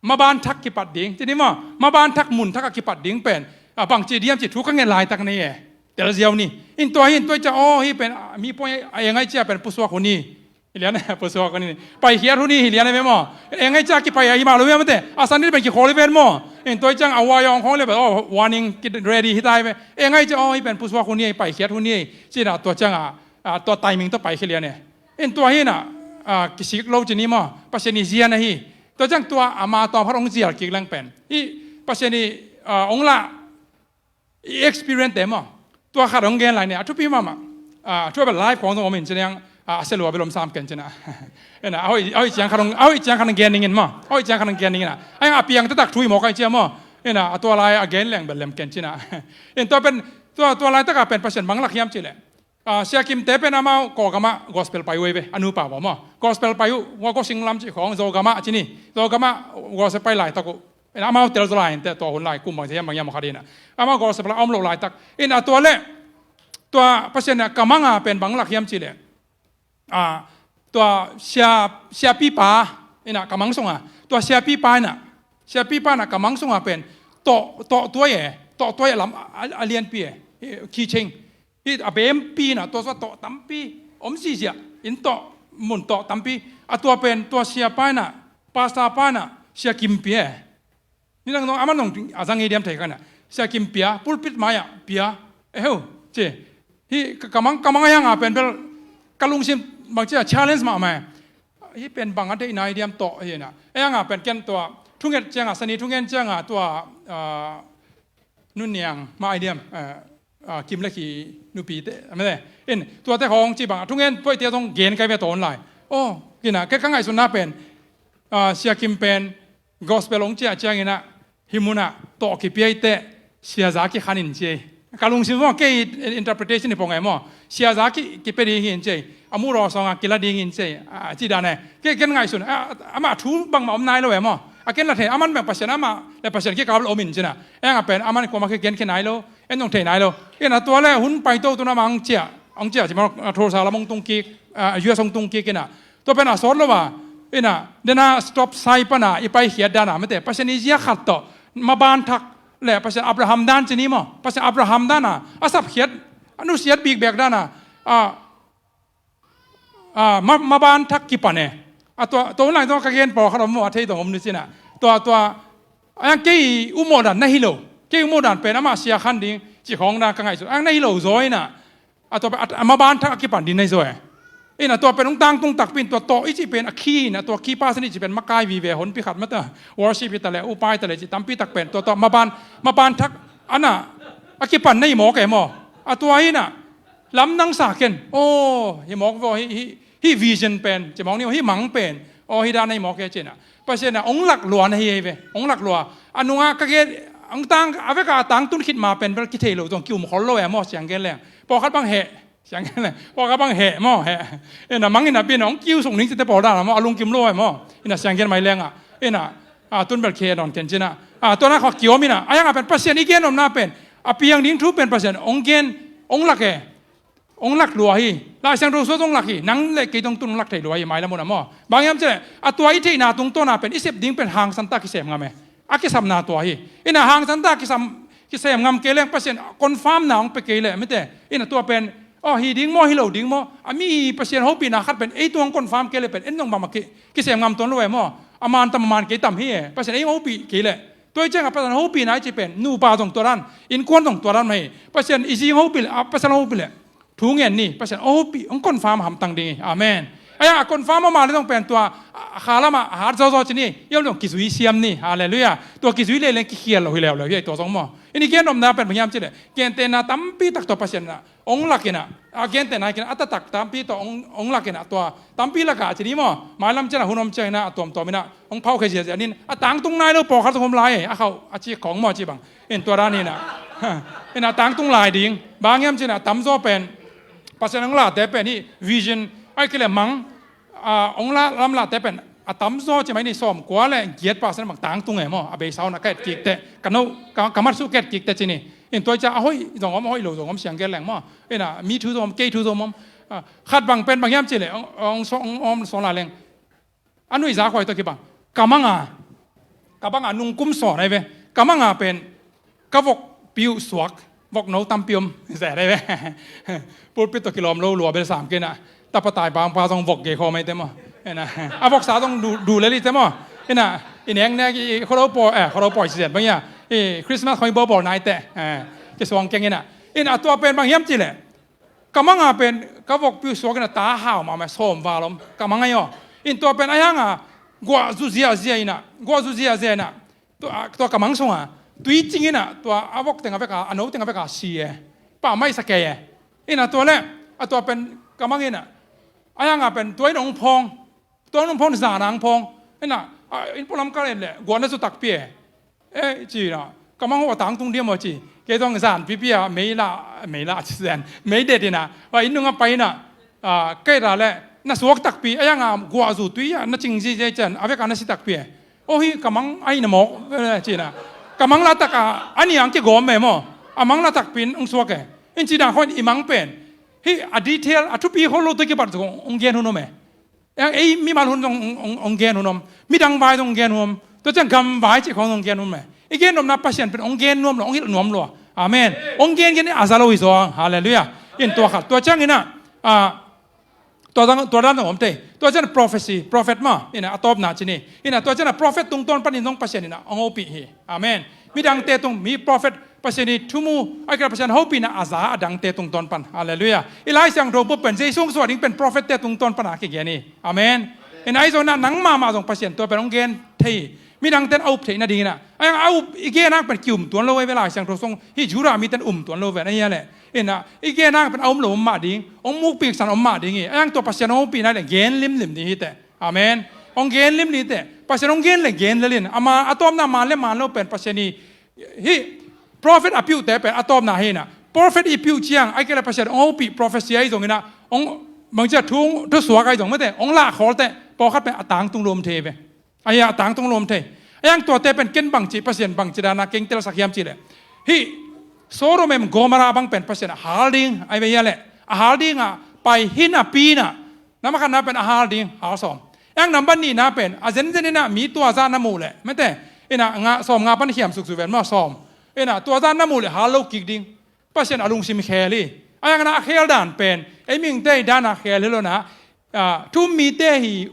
maban thak kipat ding, ci ni maw, maban thak mun thak a kipat ding pen, ah, bangci diam ci thu ka ngen laitak ni e. Tel ziau ni. In tua hi, in tua cia, aw, hi pen, ah, mi poi a eng ai cia pen pusuak hun hi. Hi lian e, pusuak hun hi. Paikhiat hun hi, hi lian e maw. Eng ai cia kipai a hi mah lo mia mate. A san ni pen kikhol hi pen maw. In tua ciang a wai ong khong le pen, aw, warning, kit ready hi tai ve. Eng ai cia, aw, hi pen pusuak hun hi, paikhiat hun hi. Ci na tua ciang a, ah, tua timing tua pai khia lian e. In tua hi na, ah, kisik lo ci ni maw, Pasian i zian ahi. Tua ciang tua ama tawm khat hong zial kik leng pen, i Pasian i, ah, hong lah, i experience te maw. Tua khat hong gen lai ni, a thupi mahmah. Ah, tua bel live khong zong om in ci niang, ah, a selua bel om sam ken ci na. Ina, a hoih, a hoih ciang khat hong, a hoih ciang khat hong gen ning in maw. A hoih ciang khat hong gen ning in a. Ai, a piang taktak thu hi maw kai cia maw. Ina, a tua lai a gen leng bel lem ken ci na. In tua pen, tua, tua laitak a pen Pasian bang lak hiam ci le, ah, Sia Kimte pen amau Kawlgam ah gospel pai uh ei ve, a nupa uh maw. Gospel pai uh, hua Kawsing lam cih khong, Zogam ah ci ni. Zogam ah gospel pai laitak uh. In amau tel zaw lai in te tua hun lai kum bang hiam bang hiam khat in ah. Amau gospel a om loh laitak. In a tua le, tua Pasian in ah ka mang a pen bang lak hiam ci le, ah, tua sia, siapipa in ah ka mang sung a. Tua siapipa in ah, siapipa in ah ka mang sung a pen tawh, tawh tuai e, tawh tuai a lam a, a, a lianpi e, keychain. Hi a bempi na, tua sua tawh tampi om zizia, in tawh, mun tawh tampi. A tua pen, tua sia pa na, pastor pa na, Sia Kim pia. Ni nang nong, aman nong a zang i diam thei ka na. Sia Kim pia, pulpit mai ah pia. Eh, heu, ci. Hi ka, ka mang, ka mang a hiang a pen bel, ka lungsim bang cia challenge mahmah. Hi pen bang a deih nai diam tawh hi na. A hiang a pen ken tua, thunget ciang a, sani thungen ciang a tua, ah, Nuniang, ma ai diam, eh, ah, Kim le Khi nupi te, a mete. In, tuate khong ci bang, a thungen poite zong gen kai ve tawn lai. Oh, kina, ke ka ngaihsutna pen, ah, Sia Kim pen, gospel hong ciah ciangin ah, hi mun ah, tawh kipia i te, Sia Za kikhan in ci ei. Ka lungsim maw, kei interpretation hi pong e maw. Sia Za ki, kipia ding hi in ci ei. A mu raw sawng a kila ding hi in ci ei. Ah, ci dan e. Ke, ken ngaihsun, ah, amah thu bangmah om nai lo e maw. A ken la thei, aman bang Pasian amah, le Pasian kikal om in ci na. Eng a pen, aman kuamah kigen khe nai lo. En zong thei nai lo. Ina tua le hun paito tuna mah hong ciah, hong ciah ci mah, Tulsa lam hong tung kik, ah, U S hong tung kik ina. Tua pen a sawt lo a, ina, dena stop sign pana i paikhiat dana, mete, Pasian i zia khat tawh, maban thak le Pasian Abraham dan ci ni maw, Pasian Abraham dana, a sapkhiat, a nusiat bikbek dana, ah, ah, ma, maban thak kipan e. A tua, tua hun lai tua ka gen pawlkhat om maw, a thei dong om ni ci na. Tua, tua, a kei umawh dan na hi lo. Kei umawh dan pen amah sia khan ding, ci khong dan ka ngaihsun. A na hi lo zaw ina. A tua pen, a, a maban thak a kipan ding na hi zaw e. Ina tua pen hong tangtung takpi in tua tawh i ci pen a khi ina tua khi pasan i ci pen makai vive honpi khat mata. Worship i ta le, upai ta le ci tampi tak pen tua, tua maban, maban thak ana a kipan na hi mawk e maw. A tua ina. Lamdang sa ken. Oh, hi mawk ve, hi, hi, hi vision pen, ci mawk ni, hi mang pen. Oh, hi dan hi mawk e ci na. Pasian a, ong lak lua na hi, hi ve. Ong lak lua. A nunga ka gen, ong tang, a veka a tangtun khit ma pen bel kithei lo zong kium khol lo e maw, siang gen leng. Pawlkhat bang heh. Siang gen leng. Pawlkhat bang heh maw, heh. Ina mang ina bin, ong kiu sung ning cite pawl dan maw, a lungkim lo e maw. Ina siang gen mai leng a. Ina, a tun bel khe non ken ci na. A, tua na kho kiom ina. A hiang a pen Pasian i gen om na pen. A piang ding thu pen Pasian, ong gen, ong lak e. Ong lak lua hi. Lai Siangtho suah zong lak hi. Nang le kei tong tun ong lak thei lua hi. Mailam un a maw. Bang hiam ci le, a tua i theihna tungtawn a pen, i sep ding pen hangsan ta kisem ngam e. A kisapna tua hi. Ina hangsan ta kisam, kisem ngam kei leng Pasian confirm na ong pe kei le, mete. Ina tua pen, oh, hi ding maw, hi lo ding maw. A mi Pasian hopihna khat pen, ei tuang confirm kei le pen, en zong bang ma ki, kisem ngam tuan lo e maw. A man tam, a man kei tam hi e. Pasian ei hopih kei le. Tua i ciang a Pasian hopihna i ci pen, nupa zong tua dan, innkuan zong tua dan mah hi. Pasian i zing hopih le, a Pasian hopih le. Thu ngen ni, Pasian hopih, hong confirm hamtang ding hi. Amen. A hiang a confirm a mah le zong pen tua, a, a khalam a, a hat zawzaw ci ni, i om zong kizui siam ni. Halleluiah. Tua kizui le leng kikhial lo hi leuleu hi, tua zong maw. I ni gen nopna pen bang hiam ci le, gentehna tampi tak tua Pasian na. Ong lak ina, a gentehna kina, a taktak tampi tawh ong, ong lak ina tua, tampi laka ci ni maw, mailam ciang a hun om ciang ina, a tuamtuam ina, ong phaukhia ziazia nin, a tangtung nai lo pawlkhat zong om lai, a khauh, a cik khong maw ci bang, in tua dan ina, ina tangtung lai ding, bang hiam ci na, tamzaw pen, Pasian ong late pen hi, vision, ai kile mang, a, ong la, lam late pen, a tamzaw ci mai ni, sawmkua le giat percent bang tangtung e maw. A beisa un a ka et kik teh, ka no, ka, ka mat suk ka et kik teh ci ni. In tua ciang a hoih zong om, a hoih lo zong om, siang gen leng maw. Ina mi thu zong om, kei thu zong om. Ah, khat bang pen bang hiam cih leh, ong, ong, ong, ong, song la leng. A nuihzak huai tawh kibang. Ka mang a, ka mang a nungkum sawn ahi ve. Ka mang a pen ka vokpi uh suak, vokno tampi om. Zet ahi ve. Pulpit tawh kilawm lo lua bel sam kei na. Tapa tai bang pa zong vok gei khawm ahi te maw. Ina, a voksa zong du, du lel hi te maw. Ina, i nek nek i khuado pawi, eh, khuado pawi si zet bang ia. I Christmas khawng i bawlbawl nai teh. Eh, kisuang keng ina. Ina, tua pen bang hiam cih leh. Ka mang a pen ka vokpi uh suak ina, ta hau mahmah, sawm val om. Ka mang ahi aw. In tua pen a hiang a guah zu ziahziah ina, guah zu ziahziah ina. Tua, tua ka mang sung a tui cing ina, tua a vok teng a vek a, a no teng a vek a si e. Pa mai sa kei e. Ina tua le, a tua pen ka mang ina. A hiang a pen tua in ong phawng. Tua in ong phawng, zan a ong phawng. Ina, a, in pualam ka len le, guah na zu takpi e. Eh, ci na, ka mang uh a tangtung diam aw ci. Kei zong zan pipi a, mei la, mei la, ci zen. Mei det ina, va inn nung a pai ina, ah, kei ra le, na suak takpi, a hiang a guah zu tui a, na cing ziahziah cian, a vek a na si takpi e. Oh hi, ka mang ahi na mawk, eh, ci na. Ka mang la tak a, a ni ang kigawm e maw. A mang la takpi in ong suak e. In ci dan khawng i mang pen. Hi, a detail, a thupi khol lo tawh kibat zong, ong gen hun om e. Ei, ei mimal hun zong ong, ong, ong gen hun om. Midang vai zong ong gen hun om. Tua ciang gam vai cih khawng zong ong gen hun om e. I gen nopna Pasian pen ong gen nuam lo, ong hilh nuam lo. Amen. Ong gen gen a za lo hi zaw. Halleluiah. In tua khat. Tua ciang ina, ah, tua dan, tua dan zong om thei. Tua ciang prophecy, prophet maw. Ina a tawpna ci ni. Ina tua ciang a prophet tungtawn panin zong Pasian ina ong hopih hi. Amen. Midangte tung, mi prophet, Pasian i thu mu, ahih kei leh Pasian hopihna a za a dangte tungtawn pan. Halleluiah. I Lai Siangtho buk pen Jesu hong suah ding pen prophet-te tungtawn pan a kigen hi. Amen. Ina ahi zong ina nang mahmah zong Pasian tua pen hong gen thei hi. Midangte in a up theih nading ina. A hiang a up i gen hang pen ki-um tuan lo ahi ve, Lai Siangtho sung hi, Judah mite in um tuan lo ve na hia leh. Ina i gen hang pen a um lo om mah ding, hong mukpiksan om mah ding hi. A hiang tua Pasian hong hopihna leh gen limlim ding hi teh. Amen. Hong gen limlim teh. Pasian hong gen le gen lel in. Ama a tawpna man le man lo pen Pasian i hi, prophet a piuhte pen a tawpna hi ina. Prophet i piuh ciang, ahih kei leh Pasian hong hopih prophecy ahi zong ina. Hong bangci a thu, thusuak ahi zong mate. Hong lah khawl teh. Pawlkhat pen a tangtung lo om thei ve. A hia a tangtung lo om thei. A hiang tuate pen ken bangci Pasian bangci dana keng telsak hiam cih leh. Hi, Sodom em Gomorrah bang pen Pasian a hal ding ahi ve hia leh. A hal ding a pai hi napi ina. Nambat khatna pen a hal ding, hal sawm. A hiang nambat nihna pen, a zenzen ina mi tua zah na muh leh, mate, ina nga, sawm nga pan khiam suk zu ven maw, sawm. Ina tua zah na muh leh hal lo kik ding. Pasian a lungsim khel hi. A hiang ina a khel dan pen, ei mihingte hi dan a khel hi lo ina, ah, thu-um mite hi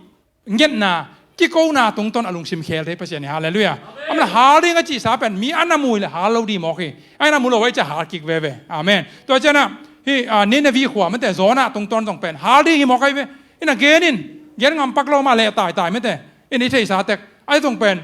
ngetna, kikona tungtawn a lungsim khel thei Pasian hi. Halleluiah. Amen. Amah hal ding a cihsa pen mi a na muh leh hal lo ding mawk hi. A na muh lo a i cih hal kik veve. Amen. Tua ciang ina, hi, ah, Nineveh khua mate, Jonah tungtawn zong pen hal ding hi mawk ahi ve. Ina gen in, gen ngam pak lo mah leh taitai mate. Ina i theihsa tek. Ahi zong pen,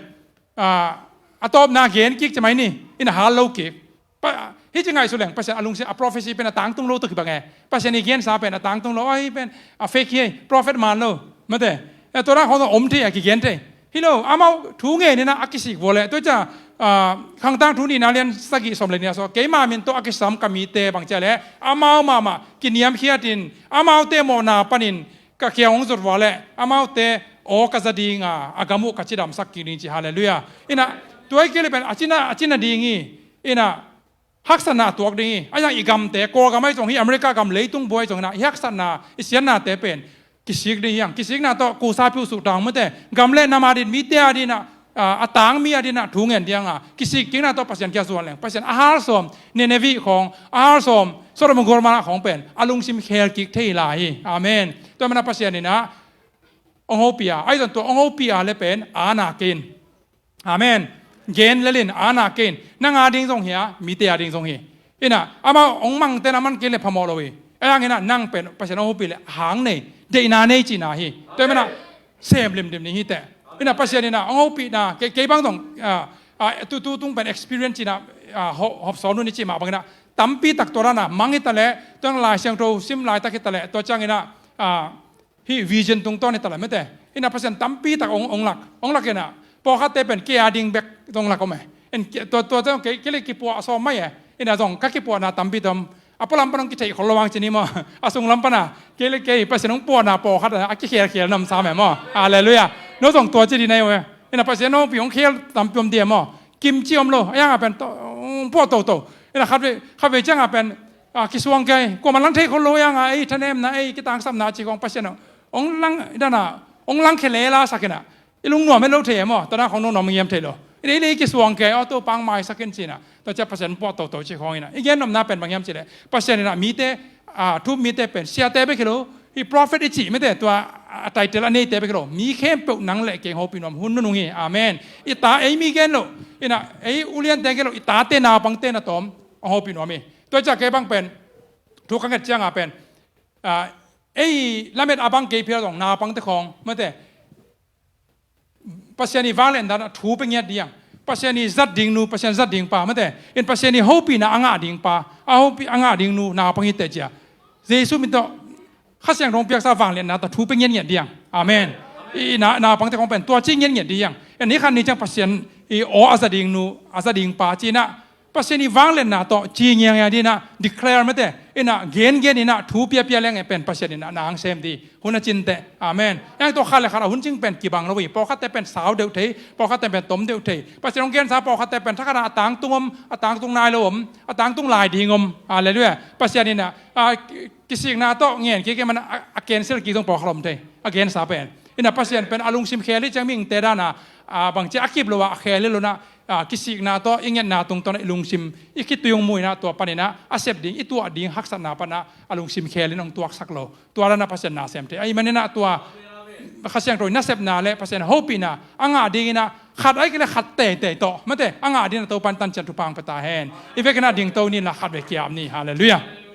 ah, a tawpna gen kik ci mai ni. Ina hal lo kik. Pa, hi ci ngaihsut leng, Pasian a lungsim, a prophecy pen a tangtung lo tawh kibang e. Pasian i gensa pen a tangtung lo, ahi pen a fake hi, prophet man lo. Mate, eh, tua dan khawng zong om thei a, kigen thei. Hi lo, amau thu ngen ina a kisik vua leh. Tua ciang, ah, Khangtangthu nihna lian sagih sawm le nih ah, keima min tawh a kisam ka mite bang ci a leh, amau mahmah kiniamkhiat in, amaute mawhna panin ka kiang hong zot vua leh, amaute aw ka za ding a, a gam uh ka cidamsak kik ding ci. Halleluiah. Ina, tua ahih kei leh pen, a cina, a cina ding hi. Ina, haksatna a tuak ding hi. A hiang i gamte, Kawlgam ahi zong hi, America gam leitung buai zong ina, i haksatna, i siatnate pen kisik ding hi hang. Kisikna tawh kusa piuh suh tang mate. Gam le nam a ding, mite a ding ina, a, a tang mi a ding ina thu ngen ding a. Kisik kikna tawh Pasian kiang zuan leng. Pasian a hal sawm, Nineveh khawng, a hal sawm, Sodom Gomorrah khawng pen a lungsim khel kik thei lai hi. Amen. Tua mana Pasian ina hong hopih a, ahi zong tua hong hopih a leh pen a na kei in. Amen. Gen lel in, a na kei in. Nang a ding zong hi a, mite a ding zong hi. Ina, amau hong mangte na man kei leh phamawh lo hi. A hiang ina nang pen Pasian hong hopih leh hang nei, deihna nei cihna hi. Tua hi mana sem limlim ni hi teh. Ina Pasian ina hong hopihna, kei, kei bang zong, ah, ah, tu, tu tung pen experience cihna, ah, ho-, hop sawn un i cih mah bang ina. Tampi tak tua dana mang hi ta leh, tua Lai Siangtho sim laitak hi ta leh, tua ciang ina, ah, hi vision tungtawn hi ta leh mate. Ina Pasian tampi tak hong, hong lak, hong lak ina. Pawlkhatte pen kei a ding bek zong lak om e. En kei, tua, tua zong kei, kei le kipuah sawm mai e. Ina zong ka kipuahna tampi tom. A pualam pan hong kitheih khol lo hang ci ni maw. A sunglam pana. Kei le kei Pasian hong puahna pawlkhat a kikhelkhel namsam e maw. Halleluiah. No zong tua ci di na hi ve. Ina Pasian no pi hong khel tam piom diam aw. Kimci om lo. A yang a pen to, hong puah toto. Ina khat ve, khat ve ciang a pen, a, kisuang kei. Kuaman lang thei khol lo yang a, ei thanemna, ei kitangsapna ci khong Pasian no. Hong lang, dana, hong lang khel lela sakina. I lungnuam het lo thei maw, tua dan khong nungnuam ngiam thei lo. I lei lei kisuang kei, aw Topa hong maisak in cina. Tua cia Pasian puah toto ci khong ina. I gen nopna pen bang hiam cileh. Pasian ina mite, a, thu mite pen, siate bek hi lo. I prophet i cih mite, tua, a, title a neite bek hi lo. Mi khempeuh nang le keng hopih nuam hun nunung hi. Amen. I ta ei mi gen lo. Ina, ei uliante gen lo. I tate naupangte na tawm. Hong hopih nuam hi. Tua cia kei bang pen. Thu ka nget cianga pen. A, ei lamet a bang kei phial zong naupangte khong. Mate. Pasian i vangliatna thu pia ngiat ding. Pasian i zat ding nu, Pasian zat ding pa, mate. In Pasian i hopihna a ngah ding pa, a hopih a ngah ding nu, naupang hi teh cia. Jesu min tawh, Kha Siangtho piaksa vangliatna tawh thu pia ngiat ngiat ding. Amen. I na, naupangte khong pen, tua ci ngiat ngiat ding. In ni khan ni ciang Pasian i aw a za ding nu, a za ding pa, ci na, Pasian i vangliatna tawh ci ngiangia dinah declare mate, inah gengen inah thu piapia leng e pen Pasian inah na ang sem di hun a cinteh. Amen. Eng tawh khat le khat a hun cing pen kibang lo hi. Pawlkhatte pen sau deuh thei, pawlkhatte pen tom deuh thei. Pasian hong gensa pawlkhatte pen thakhatah a tangtung om, a tangtung nai lo om, a tangtung lai ding om. Halleluiah. Pasian inah, a, ki-, kisikna tawh ngen kik e man a, a cancel kik zong pawlkhat om thei. A gensa pen. Inah Pasian pen a lungsim khel hi ciang mihingte dana, a, bangci a kip lo a khel hi lo na, a, kisikna tawh, i ngetna tungtawn a i lungsim, i khitui hong mu inah tua paninah, a sep ding, i tuah ding, haksatna panah, a lungsim khel in hong tuaksak lo. Tua danah Pasian na sem thei. Ahih maninah tua, Kha Siangtho in nasepna le Pasian hopihna, a ngah dinginah, khat ahih kei le khat teitei tawh. Mate, a ngah dinginah Topan tancian thupha hong pia ta hen. I vekinah dingto ni la khat vei kiam ni. Halleluiah.